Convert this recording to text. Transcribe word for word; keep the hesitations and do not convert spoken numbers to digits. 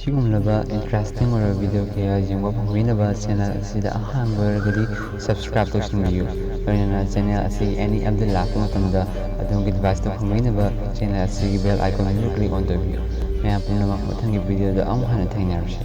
ꯁꯤꯒꯨꯝꯂꯕ interesting ꯑꯣꯏꯔꯕ video ꯀꯌꯥ ꯌꯦꯡꯕ ꯐꯪꯕꯤꯅꯕ channel ꯑꯁꯤꯗ ꯑꯍꯥꯟꯕ ꯑꯣꯏꯔꯒꯗꯤ subscribe ꯇꯧꯁꯤꯟꯕꯤꯌꯨ꯫ ꯂꯣꯏꯅꯅ channel ꯑꯁꯤꯒꯤ any update ꯂꯥꯛꯄ ꯃꯇꯝꯗ ꯑꯗꯣꯝꯒꯤ device ꯇ ꯐꯪꯕꯤꯅꯕ channel ꯑꯁꯤꯒꯤ bell icon ꯑꯗꯨ click on ꯇꯧꯕꯤꯌꯨ꯫ ꯃꯌꯥꯝ ꯄꯨꯝꯅꯃꯛ ꯃꯊꯪꯒꯤ video ꯗ ꯑꯃꯨꯛ ꯍꯟꯅ ꯊꯦꯡꯅꯔꯁꯤ꯫